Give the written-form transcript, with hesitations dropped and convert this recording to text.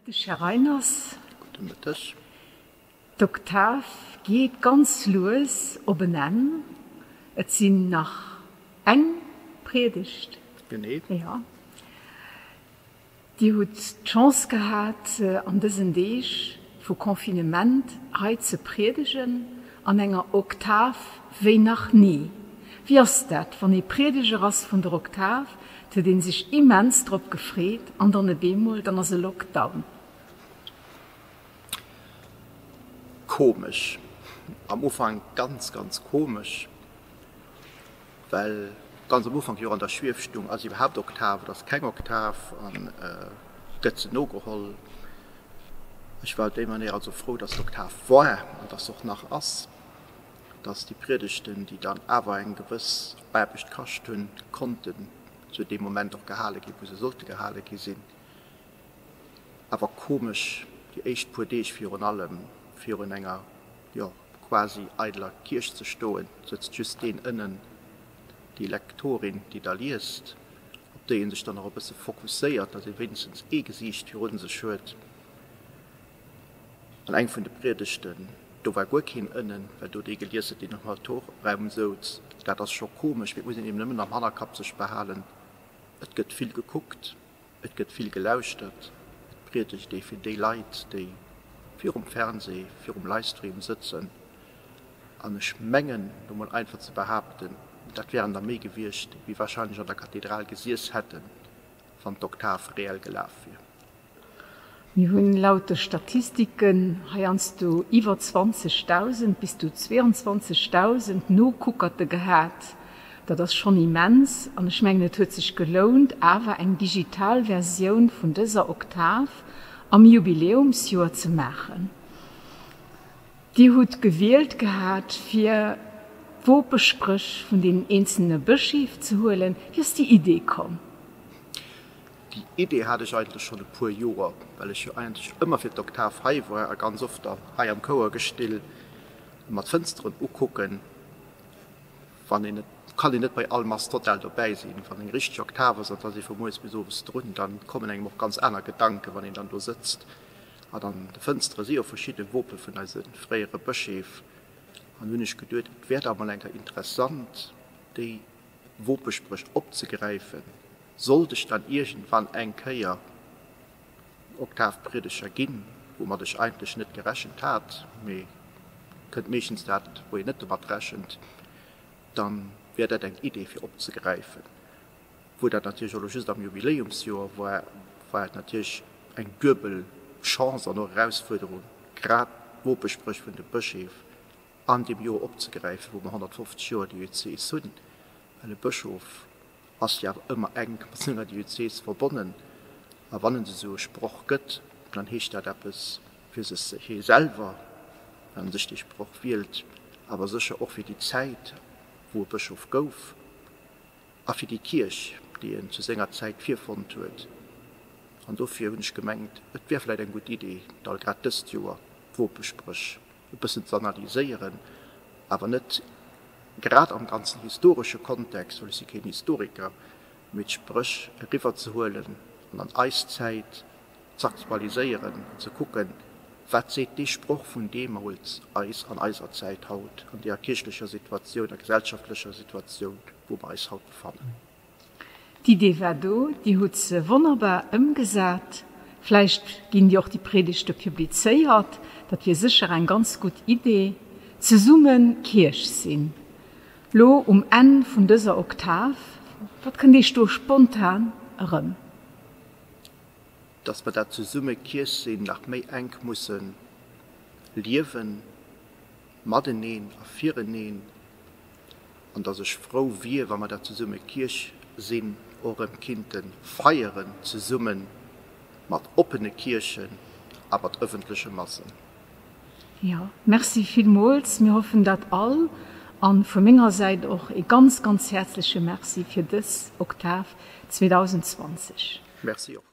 Mëtteg, Här Reiners. Gudde Mëtteg. D'Oktav geet ganz lues op en Enn. Et sinn nach eng Priedegt. Genee. Jo. Dir hutt d'Chance gehat, an dësen Deeg vu Confinement hei ze priedegen, an enger Oktav wéi nach ni. Wéi ass dat, wann ee Priedeger ass vun der Oktav? Et huet ee sech immens drop gefreet an dann op eemol, dann ass e Lockdown. Komesch. Am Ufank ganz, ganz komesch. Well ganz am Ufank jo an der Schwief stung, ass iwwerhaapt Oktav oder ass keng Oktav an gëtt se nogeholl. Ech war op déi Manéier also frou, dass d'Oktav war an dass se och nach ass, dass déi Priedegten, déi dann awer eng gewëss Aarbecht kascht hunn, konnten zu deem Moment och gehale ginn, wou se sollte gehale gi sinn. Awer komesch déi éischt puer Deeg virun allem virun enger, jo, quasi eideler Kierch ze stoen, sëtzt just deen ënnen, déi Lektorin, déi da liest, op déi ee sech dann och e bësse fokusséiert, datt ee wéinstens ee Gesiicht virun sech huet. An eng vun de Priedegten, do war guer keen ënnen, well do dee gelies huet, deen am Altorraum souz. Dat ass scho komesch, mee et muss een eben nëmmen am Hannerkapp sech behalen, et gëtt vill gekuckt. Et gëtt vill gelauschtert, et priedegt ee fir déi Leit, déi virum Fernseh, virum Livestream sëtzen. An ech mengen, lo mol einfach ze behaapten, dat wären der méi gewiescht, wéi wahrscheinlech an der Kathedral gesiess hätten, wann d'Oktav reell gelaf wier. Mir hunn laut de Statistiken heiansdo iwwer 20.000 bis zu 22.000 Nokuckerte gehat. Dat ass schonn immens an ech mengen et huet sech gelount awer eng digital Versioun vun dëser Oktav am Jubiläumsjoer ze maachen. Dir hutt gewielt gehat fir d'Wopespréch vun deenen eenzelne Bëscheef ze huelen. Wéi ass déi Idee komm? Déi Idee hat ech eigentlech schonn e puer Joer, well ech jo eigentlech ëmmer fir d'Oktav hei war a ganz oft da hei am Chouergestill mer d'Fënsteren ukucken. Wann een et kann een net bei all Mass total dobäi sinn. Wann eng richteg Oktav ass, an et ass ee vu mueres bis owes drun, da kommen engem och ganz aner Gedanken, wann een dann do sëtzt. An an de Fënstere si jo verschidde Wope vun eise fréiere Bëscheef. An hunn ech geduet, et wär da mol eng Kéier interessant, déi Wopespréch opzegräifen. Sollt ech dann iergendwann eng Kéier Oktavpriedeger ginn, woumat ech eigentlech net gerechent hat, mee kënnt meeschtens dat, wou een net domat rechent, da wär dat eng Idee fir opzegräifen. Wou dat natierlech och elo just am Jubiläumsjoer war, war et natierlech eng duebel Chance an och Erausfuerderung, grad d'Wopespréch vun de Bëscheef an deem Joer opzegräifen, wou mer 150 Joer Diözes hunn, well e Bëschof ass jo awer ëmmer enk mat senger Diözes verbonnen, a wann en esou e Sproch gëtt, dann heescht dat eppes fir sech hie selwer, well en sech dee Sproch wielt, awer sécher och fir déi Zäit, wou e Bëschof gouf, a fir déi Kierch, déi en zu senger Zäit virfonnt huet. An dofir hunn ech gemengt, et wär vläicht eng gutt Idee, da grad dëst Joer d'Wopespréch e bëssen ze analyséieren, awer net grad am ganzen historesche Kontext, well ech si keen Historiker, mee d'Spréch eriwwerzehuelen an an eis Zäit z'aktualiséieren an ze kucken, wat seet dee Sproch vun deemools eis an eiser Zäit haut, an deeër kierchlecher Situatioun a gesellschaftlecher Situatioun, wou mer eis haut befannen. D'Idee war do, Dir hutt se wonnerbar ëmgesat. Vläicht ginn déi och déi Predigte publizéiert, dat wier sécher eng ganz gutt Idee. Zesumme Kierch sinn. Lo um Enn vun dëser Oktav, wat kënnt Iech do spontan erëm? Dass mer dat Zesumme Kierch sinn nach méi enk musse liewen, mateneen a fireneen. an dass ech frou wier, wa mer dat zesumme Kierch sinn och erëm kinnte feieren, zesumme mat oppene Kierchen a mat ëffentleche Massen. Jo, merci villmools. Mir hoffen dat all. A vu menger Säit och ee ganz, ganz häerzleche Merci fir dës Oktav 2020. Merci och.